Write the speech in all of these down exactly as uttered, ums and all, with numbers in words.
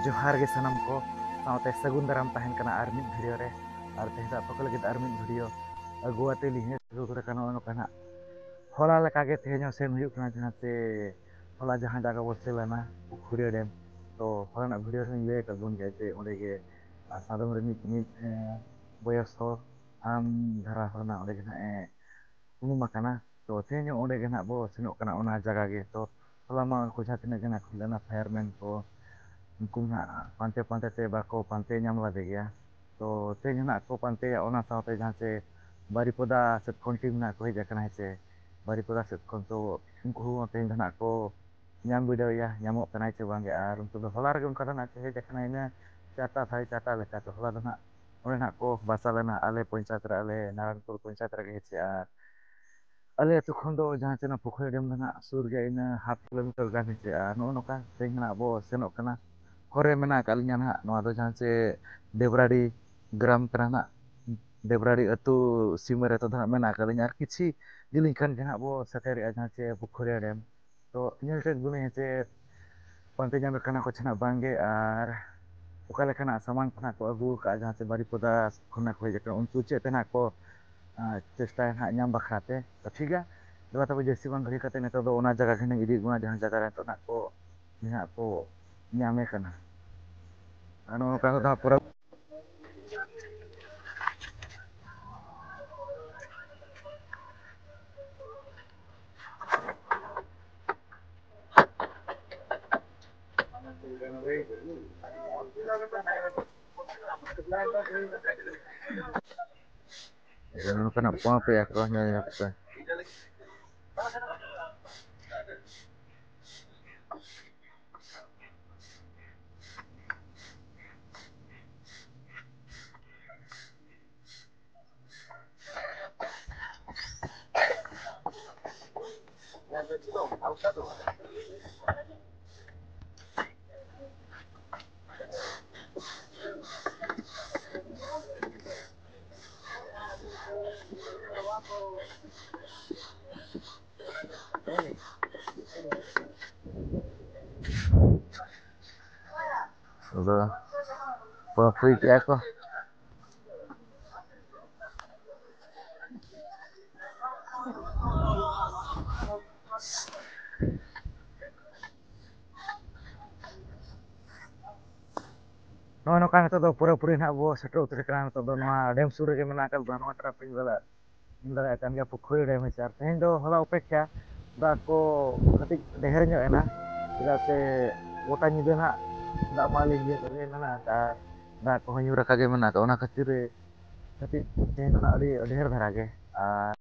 ᱡᱚᱦᱟᱨ ᱜᱮ ᱥᱟᱱᱟᱢ ᱠᱚ, ᱥᱟᱶᱛᱮ ᱥᱟᱹᱜᱩᱱ ᱫᱟᱨᱟᱢ ᱛᱟᱦᱮᱱ ᱠᱟᱱᱟ ᱟᱨ ᱢᱤᱫ ᱵᱷᱤᱰᱤᱭᱳ ᱨᱮ᱾ ᱟᱨ ᱛᱮᱦᱮᱧ ᱫᱚ ᱟᱯᱮ ᱠᱚ ᱞᱟᱹᱜᱤᱫ ᱟᱨ ᱢᱤᱫ ᱵᱷᱤᱰᱤᱭᱳ ᱟᱹᱜᱩ ᱟᱛᱮ ᱞᱤᱧ ᱦᱮᱡ ᱥᱮᱴᱮᱨ ᱠᱟᱱᱟ᱾ ᱱᱚᱜᱼᱚ ᱱᱚᱝᱠᱟ ᱱᱟᱜ ᱦᱚᱞᱟ ᱞᱮᱠᱟᱜᱮ ᱛᱮᱦᱮᱧ ᱦᱚᱸ ᱥᱮᱱ ᱦᱩᱭᱩᱜ ᱠᱟᱱᱟ, ᱡᱟᱦᱟᱸ ᱪᱮ ᱦᱚᱞᱟ ᱡᱟᱦᱟᱸ ᱡᱟᱭᱜᱟ ᱵᱚᱱ ᱥᱮᱱ ᱞᱮᱱᱟ, ᱯᱩᱠᱷᱩᱲᱤᱭᱟᱹ ᱰᱮᱢ᱾ ᱛᱚ ᱦᱚᱞᱟᱱᱟᱜ ᱵᱷᱤᱰᱤᱭᱳ ᱨᱮᱧ ᱞᱟᱹᱭ ᱟᱠᱟᱫ ᱵᱚᱱ ᱜᱮᱭᱟ ᱡᱮ ᱚᱸᱰᱮ ᱜᱮ, ᱟᱨ ᱥᱟᱫᱚᱢ ᱨᱮ ᱢᱤᱫ, ᱢᱤᱫ, ᱮᱸ, ᱵᱚᱭᱚᱥ ᱦᱚᱲ, ᱦᱟᱲᱟᱢ ᱫᱷᱟᱨᱟ ᱦᱚᱲ ᱱᱟᱜ ᱚᱸᱰᱮ ᱜᱮ ᱱᱟᱜ ᱮ ᱩᱱᱩᱢ ᱟᱠᱟᱱᱟ᱾ ᱛᱚ ᱛᱮᱦᱮᱧ ᱦᱚᱸ ᱚᱸᱰᱮ ᱜᱮ ᱱᱟᱜ ᱵᱚ ᱥᱮᱱᱚᱜ ᱠᱟᱱᱟ, ᱚᱱᱟ ᱡᱟᱭᱜᱟ ᱜᱮ᱾ ᱛᱚ ᱦᱚᱞᱟ ᱢᱟ ᱩᱱᱠᱩ ᱡᱟᱦᱟᱸ ᱛᱤᱱᱟᱹᱜ ᱜᱮ ᱱᱟᱜ ᱠᱚ ᱦᱮᱡ ᱞᱮᱱᱟ, ᱯᱷᱟᱭᱟᱨᱢᱮᱱ ᱠᱚ, ᱩᱱᱠᱩ ᱱᱟᱜ ᱯᱟᱱᱛᱮ ᱯᱟᱱᱛᱮ ᱛᱮ ᱵᱟᱠᱚ ᱯᱟᱱᱛᱮ ᱧᱟᱢ ᱞᱮᱫᱮ ᱜᱮᱭᱟ᱾ ᱛᱚ ᱛᱮᱦᱮᱧ ᱦᱚᱸ ᱱᱟᱜ ᱠᱚ ᱯᱟᱱᱛᱮᱭᱟ, ᱚᱱᱟ ᱥᱟᱶᱛᱮ ᱡᱟᱦᱟᱸ ᱪᱮ ᱵᱟᱨᱤᱯᱚᱫᱟ ᱥᱮᱫ ᱠᱷᱚᱱ ᱴᱤᱢ ᱱᱟᱜ ᱠᱚ ᱦᱮᱡ ᱟᱠᱟᱱᱟ, ᱦᱮᱸ ᱪᱮ, ᱵᱟᱨᱤᱯᱚᱫᱟ ᱥᱮᱫ ᱠᱷᱚᱱ᱾ ᱛᱚ ᱩᱱᱠᱩ ᱦᱚᱸ ᱛᱮᱦᱮᱧ ᱫᱚ ᱱᱟᱜ ᱠᱚ ᱧᱟᱢ ᱵᱤᱰᱟᱹᱣᱮᱭᱟ, ᱧᱟᱢᱚᱜ ᱠᱟᱱᱟᱭ ᱪᱮ ᱵᱟᱝᱜᱮ᱾ ᱟᱨ ᱩᱱᱠᱩ ᱫᱚ ᱦᱚᱞᱟ ᱨᱮᱜᱮ ᱚᱱᱠᱟ ᱫᱚ ᱱᱟᱜ ᱠᱚ ᱦᱮᱡ ᱟᱠᱟᱱᱟ, ᱤᱱᱟᱹ ᱪᱟᱨᱴᱟ, ᱥᱟᱲᱮ ᱪᱟᱨᱴᱟ ᱞᱮᱠᱟ᱾ ᱛᱚ ᱦᱚᱞᱟ ᱫᱚ ᱱᱟᱜ ᱚᱸᱰᱮ ᱱᱟᱜ ᱠᱚ ᱵᱟᱥᱟ ᱞᱮᱱᱟ, ᱟᱞᱮ ᱯᱚᱧᱪᱟᱭᱮᱛ ᱨᱮ, ᱟᱞᱮ ᱱᱟᱨᱟᱭᱚᱱᱯᱩᱨ ᱯᱚᱧᱪᱟᱭᱮᱛ ᱨᱮᱜᱮ ᱦᱮᱸ ᱪᱮ᱾ ᱟᱨ ᱟᱞᱮ ᱟᱹᱛᱩ ᱠᱷᱚᱱ ᱫᱚ ᱡᱟᱦᱟᱸ ᱪᱮ ᱚᱱᱟ ᱯᱩᱠᱷᱩᱨᱤ ᱰᱮᱢ ᱫᱚ ᱱᱟᱜ ᱥᱩᱨ ᱜᱮᱭᱟ, ᱤᱱᱟᱹ ᱦᱟᱯ ᱠᱤᱞᱳᱢᱤᱴᱟᱨ ᱜᱟᱱ ᱦᱮᱸ ᱪᱮ᱾ ᱟᱨ ᱱᱚᱜᱼᱚ ᱱᱚᱝᱠᱟ ᱛᱮᱦᱮᱧ ᱱᱟᱜ ᱵᱚ ᱥᱮᱱᱚᱜ ᱠᱟᱱᱟ᱾ ᱦᱚᱨ ᱨᱮ ᱢᱮᱱᱟᱜ ᱟᱠᱟᱫ ᱞᱤᱧᱟ ᱱᱟᱜ, ᱱᱚᱣᱟ ᱫᱚ ᱡᱟᱦᱟᱸ ᱪᱮ ᱰᱮᱵᱽᱨᱟᱰᱤ ᱜᱨᱟᱢ ᱠᱟᱱᱟ ᱱᱟᱜ, ᱰᱮᱵᱽᱨᱟᱰᱤ ᱟᱹᱛᱩ ᱥᱤᱢᱟᱹ ᱨᱮ ᱛᱚ ᱱᱟᱜ ᱢᱮᱱᱟᱜ ᱟᱠᱟᱫ ᱞᱤᱧᱟ᱾ ᱟᱨ ᱠᱤᱪᱷᱤ ᱡᱤᱞᱤᱧ ᱠᱷᱟᱱ ᱜᱮ ᱱᱟᱜ ᱵᱚ ᱥᱮᱴᱮᱨᱮᱜᱼᱟ ᱡᱟᱦᱟᱸ ᱪᱮ ᱯᱩᱠᱷᱩᱨᱤᱭᱟᱹ ᱰᱮᱢ᱾ ᱛᱚ ᱧᱮᱞ ᱠᱮᱫ ᱵᱚᱱᱟᱹᱧ ᱦᱮᱸ ᱪᱮ ᱯᱟᱱᱛᱮ ᱧᱟᱢᱮ ᱠᱟᱱᱟ ᱠᱚ ᱪᱮ ᱱᱟᱜ ᱵᱟᱝᱜᱮ, ᱟᱨ ᱚᱠᱟ ᱞᱮᱠᱟᱱᱟᱜ ᱥᱟᱢᱟᱱ ᱠᱚ ᱱᱟᱜ ᱠᱚ ᱟᱹᱜᱩ ᱟᱠᱟᱫᱼᱟ, ᱡᱟᱦᱟᱸ ᱪᱮ ᱵᱟᱨᱤᱯᱚᱫᱟ ᱠᱷᱚᱱᱟᱜ ᱠᱚ ᱦᱮᱡ ᱟᱠᱟᱱᱟ, ᱩᱱᱠᱩ ᱪᱮᱫ ᱛᱮ ᱱᱟᱜ ᱠᱚ, ᱟᱸ, ᱪᱮᱥᱴᱟᱭᱟ ᱱᱟᱜ ᱧᱟᱢ ᱵᱟᱠᱷᱨᱟ ᱛᱮ᱾ ᱛᱚ ᱴᱷᱤᱠ ᱜᱮᱭᱟ, ᱫᱮᱞᱟ ᱛᱚᱵᱮ ᱡᱟᱹᱥᱛᱤ ᱵᱟᱝ ᱜᱷᱟᱹᱲᱤ ᱠᱟᱛᱮ ᱱᱤᱛᱚᱜ ᱫᱚ ᱚᱱᱟ ᱡᱟᱭᱜᱟ ᱜᱮ ᱱᱟᱜ ᱤᱫᱤᱭᱮᱫ ᱵᱚᱱᱟ, ᱡᱟᱦᱟᱸ ᱡᱟᱭᱜᱟ ᱨᱮ ᱱᱤᱛᱚᱜ ᱱᱟᱜ ᱠᱚ, ᱱᱟᱜ ᱠᱚ ᱧᱟᱢᱮ ᱠᱟᱱᱟ᱾ ᱟᱨ ᱱᱚᱜᱼᱚ ᱱᱚᱝᱠᱟ ᱫᱚ ᱦᱟᱸᱜ ᱯᱩᱨᱟᱹ ᱱᱚᱝᱠᱟᱱᱟᱜ ᱯᱟᱢᱯ ᱮᱭᱟ ᱠᱚ, ᱧᱮᱞ ᱧᱮᱞ ᱯᱮ᱾ ᱟᱫᱚ ᱯᱩᱨᱟᱹ ᱯᱩᱨᱤ ᱠᱮᱜᱼᱟ ᱠᱚ᱾ ᱱᱚᱜᱼᱚᱭ ᱱᱚᱝᱠᱟ ᱱᱤᱛᱚᱜ ᱫᱚ ᱯᱩᱨᱟᱹᱯᱩᱨᱤ ᱱᱟᱦᱟᱜ ᱵᱚ ᱥᱮᱴᱮᱨ ᱩᱛᱟᱹᱨ ᱠᱟᱱᱟ᱾ ᱱᱤᱛᱚᱜ ᱫᱚ ᱱᱚᱣᱟ ᱰᱮᱢ ᱥᱩᱨ ᱨᱮᱜᱮ ᱢᱮᱱᱟᱜ ᱟᱠᱟᱫ ᱵᱚᱱᱟ ᱱᱚᱣᱟ ᱴᱨᱟᱯᱷᱤᱠ ᱵᱟᱞᱟ᱾ ᱧᱮᱞ ᱫᱟᱲᱮᱭᱟᱜ ᱠᱟᱱ ᱜᱮᱭᱟ ᱯᱩᱠᱷᱩᱨᱤ ᱰᱮᱢ ᱦᱮᱸᱥᱮ᱾ ᱟᱨ ᱛᱮᱦᱮᱧ ᱫᱚ ᱦᱚᱞᱟ ᱚᱯᱮᱠᱷᱟ ᱫᱟᱜ ᱠᱚ ᱠᱟᱹᱴᱤᱡ ᱰᱷᱮᱨ ᱧᱚᱜ ᱮᱱᱟ, ᱪᱮᱫᱟᱜ ᱥᱮ ᱜᱚᱴᱟ ᱧᱤᱫᱟᱹ ᱱᱟᱦᱟᱜ ᱫᱟᱜ ᱢᱟ ᱞᱤᱸᱡᱤ ᱟᱠᱟᱫ ᱜᱮ ᱢᱮᱱᱟᱜ ᱟᱠᱟᱫ, ᱫᱟᱜ ᱠᱚᱦᱚᱸ ᱧᱩᱨ ᱟᱠᱟᱫ ᱜᱮ ᱢᱮᱱᱟᱜ ᱟᱠᱟᱫ᱾ ᱚᱱᱟ ᱠᱷᱟᱹᱛᱤᱨ ᱛᱮ ᱠᱟᱹᱴᱤᱡ ᱛᱮᱦᱮᱧ ᱫᱚ ᱱᱟᱦᱟᱜ ᱟᱹᱰᱤ ᱰᱷᱮᱨ ᱫᱷᱟᱨᱟ ᱜᱮ᱾ ᱟᱨ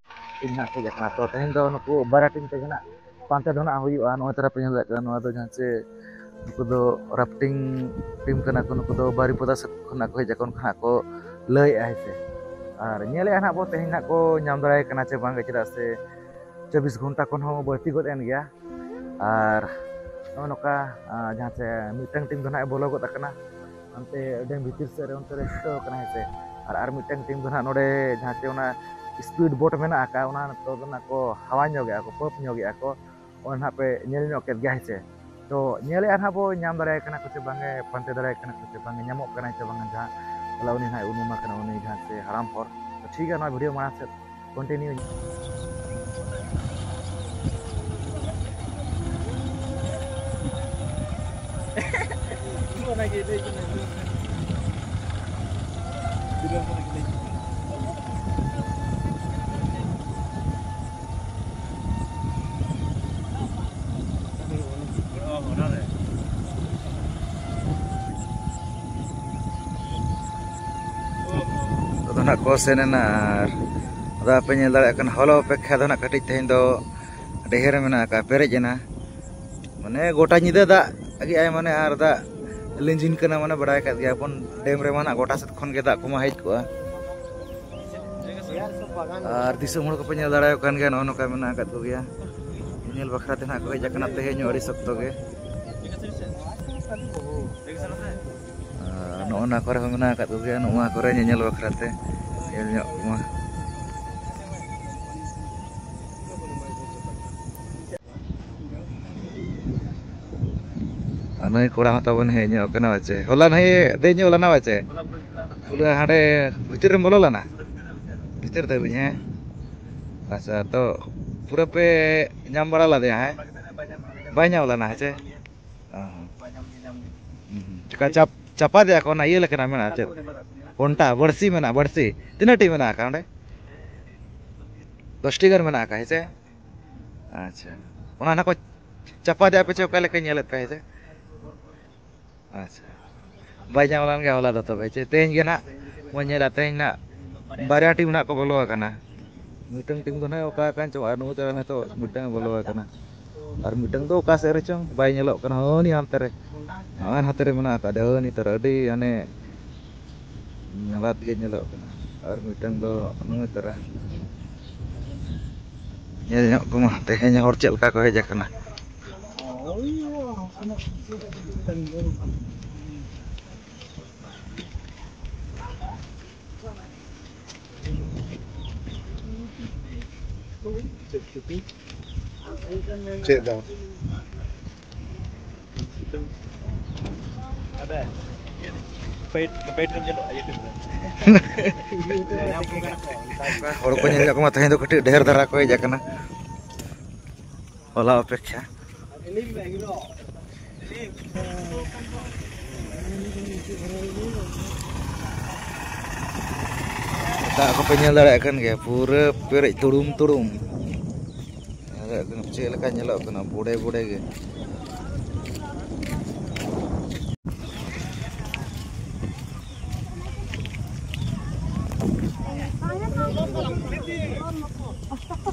ᱤᱧ ᱱᱟᱦᱟᱜ ᱦᱮᱡ ᱟᱠᱟᱱᱟ, ᱛᱚ ᱛᱮᱦᱮᱧ ᱫᱚ ᱱᱩᱠᱩ ᱵᱟᱨᱭᱟ ᱴᱤᱢ ᱛᱮᱜᱮ ᱱᱟᱦᱟᱜ ᱯᱟᱱᱛᱮ ᱫᱚ ᱱᱟᱦᱟᱜ ᱦᱩᱭᱩᱜᱼᱟ᱾ ᱱᱚᱜᱼᱚᱭ ᱛᱚᱨᱟ ᱯᱮ ᱧᱮᱞ ᱫᱟᱲᱮᱭᱟᱜ ᱠᱟᱱᱟ, ᱱᱚᱣᱟ ᱫᱚ ᱡᱟᱦᱟᱸ ᱪᱮ ᱱᱩᱠᱩ ᱫᱚ ᱨᱟᱯᱴᱤᱝ ᱴᱤᱢ ᱠᱟᱱᱟ ᱠᱚ, ᱱᱩᱠᱩ ᱫᱚ ᱵᱟᱨᱤᱯᱚᱫᱟ ᱥᱮᱫ ᱠᱷᱚᱱᱟᱜ ᱠᱚ ᱦᱮᱡ ᱟᱠᱟᱱ ᱠᱷᱚᱱᱟᱜ ᱠᱚ ᱞᱟᱹᱭᱮᱫᱼᱟ ᱦᱮᱸ ᱥᱮ᱾ ᱟᱨ ᱧᱮᱞᱮᱫᱼᱟ ᱱᱟᱦᱟᱜ ᱵᱚ ᱛᱮᱦᱮᱧ ᱱᱟᱦᱟᱜ ᱠᱚ ᱧᱟᱢ ᱫᱟᱲᱮᱭᱟᱭ ᱠᱟᱱᱟ ᱪᱮ ᱵᱟᱝᱜᱮ, ᱪᱮᱫᱟᱜ ᱥᱮ ᱪᱚᱵᱵᱤᱥ ᱜᱷᱚᱱᱴᱟ ᱠᱷᱚᱱ ᱦᱚᱸ ᱵᱟᱹᱲᱛᱤ ᱜᱚᱫ ᱮᱱ ᱜᱮᱭᱟ᱾ ᱟᱨ ᱱᱚᱜᱼᱚ ᱱᱚᱝᱠᱟ, ᱟᱸ, ᱡᱟᱦᱟᱸ ᱪᱮ ᱢᱤᱫᱴᱟᱝ ᱴᱤᱢ ᱫᱚ ᱱᱟᱦᱟᱜ ᱮ ᱵᱚᱞᱚ ᱜᱚᱫ ᱟᱠᱟᱱᱟ ᱦᱟᱱᱛᱮ ᱰᱮᱢ ᱵᱷᱤᱛᱤᱨ ᱥᱮᱫ ᱨᱮ, ᱚᱱᱛᱮ ᱨᱮ ᱪᱷᱩᱴᱟᱹᱣ ᱟᱠᱟᱱᱟ ᱦᱮᱸ ᱥᱮ᱾ ᱟᱨ ᱟᱨ ᱢᱤᱫᱴᱟᱝ ᱴᱤᱢ ᱫᱚ ᱱᱟᱦᱟᱜ ᱱᱚᱰᱮ ᱡᱟᱦᱟᱸ ᱪᱮ ᱚᱱᱟ ᱥᱯᱤᱰ ᱵᱳᱴ ᱢᱮᱱᱟᱜ ᱟᱠᱟᱫ, ᱚᱱᱟ ᱱᱤᱛᱚᱜ ᱫᱚ ᱱᱟᱦᱟᱜ ᱠᱚ ᱦᱟᱣᱟ ᱧᱚᱜᱮᱜᱼᱟ ᱠᱚ, ᱯᱟᱢᱯ ᱧᱚᱜᱮᱜᱼᱟ ᱠᱚ᱾ ᱚᱱᱟ ᱱᱟᱦᱟᱜ ᱯᱮ ᱧᱮᱞ ᱧᱚᱜ ᱠᱮᱫ ᱜᱮᱭᱟ ᱦᱮᱸ ᱥᱮ᱾ ᱛᱚ ᱧᱮᱞᱮᱫᱼᱟ ᱱᱟᱦᱟᱜ ᱵᱚ ᱧᱟᱢ ᱫᱟᱲᱮᱭᱟᱭ ᱠᱟᱱᱟ ᱠᱚ ᱥᱮ ᱵᱟᱝᱮ, ᱯᱟᱱᱛᱮ ᱫᱟᱲᱮᱭᱟᱭ ᱠᱟᱱᱟ ᱠᱚ ᱥᱮ ᱵᱟᱝᱮ, ᱧᱟᱢᱚᱜ ᱠᱟᱱᱟᱭ ᱥᱮ ᱵᱟᱝᱟ ᱡᱟᱦᱟᱸ, ᱦᱚᱞᱟ ᱩᱱᱤ ᱱᱟᱦᱟᱜ ᱩᱱᱩᱢ ᱟᱠᱟᱱᱟ ᱩᱱᱤ ᱡᱟᱦᱟᱸ ᱪᱮ ᱦᱟᱲᱟᱢ ᱦᱚᱲ᱾ ᱛᱚ ᱴᱷᱤᱠ ᱜᱮᱭᱟ, ᱱᱚᱣᱟ ᱵᱷᱤᱰᱤᱭᱳ ᱢᱟᱲᱟᱝ ᱥᱮᱫ ᱠᱚᱱᱴᱤᱱᱤᱭᱩ᱾ ᱟᱫᱚ ᱱᱟᱜ ᱠᱚ ᱥᱮᱱ ᱮᱱᱟ, ᱟᱨ ᱟᱫᱚ ᱟᱯᱮ ᱧᱮᱞ ᱫᱟᱲᱮᱭᱟᱜ ᱠᱟᱱᱟ, ᱦᱚᱞᱟ ᱚᱯᱮᱠᱠᱷᱟ ᱫᱚ ᱱᱟᱜ ᱠᱟᱹᱴᱤᱡ ᱛᱮᱦᱮᱧ ᱫᱚ ᱰᱷᱮᱨ ᱢᱮᱱᱟᱜ ᱟᱠᱟᱫ, ᱯᱮᱨᱮᱡ ᱮᱱᱟ᱾ ᱢᱟᱱᱮ ᱜᱚᱴᱟ ᱧᱤᱫᱟᱹ ᱫᱟᱜ ᱜᱮ ᱟᱭ, ᱢᱟᱱᱮ ᱟᱨ ᱫᱟᱜ ᱞᱤᱸᱡᱤᱱ ᱠᱟᱱᱟ, ᱢᱟᱱᱮ ᱵᱟᱲᱟᱭ ᱟᱠᱟᱫ ᱜᱮᱭᱟ ᱵᱚᱱ, ᱰᱮᱢ ᱨᱮᱢᱟ ᱱᱟᱜ ᱜᱚᱴᱟ ᱥᱮᱫ ᱠᱷᱚᱱ ᱜᱮ ᱫᱟᱜ ᱠᱚᱢᱟ ᱦᱮᱡ ᱠᱚᱜᱼᱟ᱾ ᱟᱨ ᱫᱤᱥᱚᱢ ᱦᱚᱲ ᱠᱚᱯᱮ ᱧᱮᱞ ᱫᱟᱲᱮᱭᱟᱠᱚ ᱠᱟᱱ ᱜᱮᱭᱟ, ᱱᱚᱜᱼᱚ ᱱᱚᱝᱠᱟ ᱢᱮᱱᱟᱜ ᱟᱠᱟᱫ ᱠᱚᱜᱮᱭᱟ᱾ ᱧᱮᱧᱮᱞ ᱵᱟᱠᱷᱨᱟ ᱛᱮ ᱱᱟᱜ ᱠᱚ ᱦᱮᱡ ᱟᱠᱟᱱᱟ ᱛᱮᱦᱮᱧ ᱦᱚᱸ ᱟᱹᱰᱤ ᱥᱚᱠᱛᱚ ᱜᱮ᱾ ᱟᱨ ᱱᱚᱜᱼᱚ ᱱᱚᱣᱟ ᱠᱚᱨᱮ ᱦᱚᱸ ᱢᱮᱱᱟᱜ ᱟᱠᱟᱫ ᱠᱚᱜᱮᱭᱟ, ᱱᱚᱣᱟ ᱠᱚᱨᱮ ᱧᱮᱧᱮᱞ ᱵᱟᱠᱷᱨᱟ ᱛᱮ ᱧᱮᱞ ᱧᱚᱜ ᱠᱚᱢᱟ᱾ ᱟᱨ ᱱᱩᱭ ᱠᱚᱲᱟ ᱦᱚᱸ ᱛᱟᱵᱚᱱ ᱦᱮᱡ ᱧᱚᱜ ᱠᱟᱱᱟ ᱵᱟᱪᱮ᱾ ᱦᱚᱞᱟ ᱱᱩᱭ ᱫᱮᱡ ᱧᱚᱜ ᱞᱮᱱᱟ ᱵᱟᱪᱮ? ᱯᱩᱨᱟᱹ ᱦᱟᱸᱰᱮ ᱵᱷᱤᱛᱤᱨ ᱨᱮᱢ ᱵᱚᱞᱚ ᱞᱮᱱᱟ? ᱵᱷᱤᱛᱤᱨ ᱫᱷᱟᱹᱵᱤᱡ, ᱦᱮᱸ? ᱟᱪᱪᱷᱟ, ᱛᱚ ᱯᱩᱨᱟᱹ ᱯᱮ ᱧᱟᱢ ᱵᱟᱲᱟ ᱞᱮᱫᱮᱭᱟ, ᱦᱮᱸ? ᱵᱟᱭ ᱧᱟᱢ ᱞᱮᱱᱟ, ᱦᱮᱸ ᱪᱮ? ᱚ᱾ ᱦᱩᱸ᱾ ᱪᱮᱠᱟ ᱪᱟᱯ-, ᱪᱟᱯᱟ ᱫᱮᱭᱟ ᱠᱚ, ᱚᱱᱟ ᱤᱭᱟᱹ ᱞᱮᱠᱟᱱᱟᱜ ᱢᱮᱱᱟᱜᱼᱟ ᱪᱮᱫ? ᱠᱚᱱᱴᱟ, ᱵᱟᱹᱲᱥᱤ ᱢᱮᱱᱟᱜᱼᱟ, ᱵᱟᱹᱲᱥᱤ᱾ ᱛᱤᱱᱟᱹᱜ ᱴᱤ ᱢᱮᱱᱟᱜ ᱟᱠᱟᱫ ᱚᱸᱰᱮ? ᱫᱚᱥ ᱴᱤ ᱜᱟᱱ ᱢᱮᱱᱟᱜ ᱟᱠᱟᱫ, ᱦᱮᱸ ᱥᱮ? ᱟᱪᱪᱷᱟ᱾ ᱚᱱᱟ ᱱᱟᱜ ᱠᱚ ᱪᱟᱯᱟ ᱫᱮᱭᱟ ᱯᱮ ᱪᱮ ᱚᱠᱟ ᱞᱮᱠᱟᱧ ᱧᱮᱞᱮᱫ ᱯᱮ, ᱦᱮᱸ ᱥᱮ? ᱟᱪᱪᱷᱟ᱾ ᱵᱟᱭ ᱧᱟᱢ ᱞᱮᱱ ᱜᱮᱭᱟ ᱦᱚᱞᱟ ᱫᱚ ᱛᱚᱵᱮ᱾ ᱪᱮ ᱛᱮᱦᱮᱧ ᱜᱮ ᱱᱟᱜ ᱵᱚᱱ ᱧᱮᱞᱟ, ᱛᱮᱦᱮᱧ ᱱᱟᱜ ᱵᱟᱨᱭᱟ ᱴᱤᱢ ᱱᱟᱜ ᱠᱚ ᱵᱚᱞᱚ ᱟᱠᱟᱱᱟ᱾ ᱢᱤᱫᱴᱟᱝ ᱴᱤᱢ ᱫᱚ ᱱᱟᱜ ᱚᱠᱟ ᱟᱠᱟᱱ ᱪᱚ, ᱟᱨ ᱱᱩᱭ ᱛᱟᱭᱚᱢ ᱱᱤᱛᱚᱜ ᱢᱤᱫᱴᱟᱝ ᱮ ᱵᱚᱞᱚ ᱟᱠᱟᱱᱟ᱾ ᱟᱨ ᱢᱤᱫᱴᱟᱝ ᱫᱚ ᱚᱠᱟ ᱥᱮᱫ ᱨᱮᱪᱚᱝ ᱵᱟᱭ ᱧᱮᱞᱚᱜ ᱠᱟᱱᱟ, ᱦᱚᱸ ᱩᱱᱤ ᱦᱟᱱᱛᱮ ᱨᱮ, ᱦᱚᱸ ᱦᱟᱱᱛᱮ ᱨᱮ ᱢᱮᱱᱟᱜ ᱟᱠᱟᱫᱮᱭᱟ, ᱦᱚᱸ ᱩᱱᱤ ᱛᱟᱨᱟ ᱟᱹᱰᱤ ᱦᱟᱱᱮ ᱧᱟᱞᱟᱫ ᱜᱮ ᱧᱮᱞᱚᱜ ᱠᱟᱱᱟ᱾ ᱟᱨ ᱢᱤᱫᱴᱟᱝ ᱫᱚ ᱱᱩᱭ ᱛᱟᱨᱟ᱾ ᱧᱮᱞ ᱧᱚᱜ ᱠᱚᱢᱟ ᱛᱮᱦᱮᱧ ᱦᱚᱲ ᱪᱮᱫ ᱞᱮᱠᱟ ᱠᱚ ᱦᱮᱡ ᱟᱠᱟᱱᱟ᱾ ᱪᱮᱫ ᱫᱚ? ᱦᱚᱲ ᱠᱚ ᱧᱮᱞ ᱧᱚᱜ ᱠᱚᱢᱟ, ᱛᱮᱦᱮᱧ ᱫᱚ ᱠᱟᱹᱴᱤᱡ ᱰᱷᱮᱨ ᱫᱷᱟᱨᱟ ᱠᱚ ᱦᱮᱡ ᱟᱠᱟᱱᱟ ᱦᱚᱞᱟ ᱚᱯᱮᱠᱠᱷᱟ᱾ ᱫᱟᱜ ᱠᱚᱯᱮ ᱧᱮᱞ ᱫᱟᱲᱮᱭᱟᱜ ᱠᱟᱱ ᱜᱮᱭᱟ, ᱯᱩᱨᱟᱹ ᱯᱮᱨᱮᱡ ᱛᱩᱲᱩᱢ ᱛᱩᱲᱩᱢ᱾ ᱧᱮᱞ ᱫᱟᱲᱮᱭᱟᱜ ᱠᱟᱱᱟ ᱪᱮᱫ ᱞᱮᱠᱟ ᱧᱮᱞᱚᱜ ᱠᱟᱱᱟ, ᱵᱚᱰᱮ ᱵᱚᱰᱮ ᱜᱮ᱾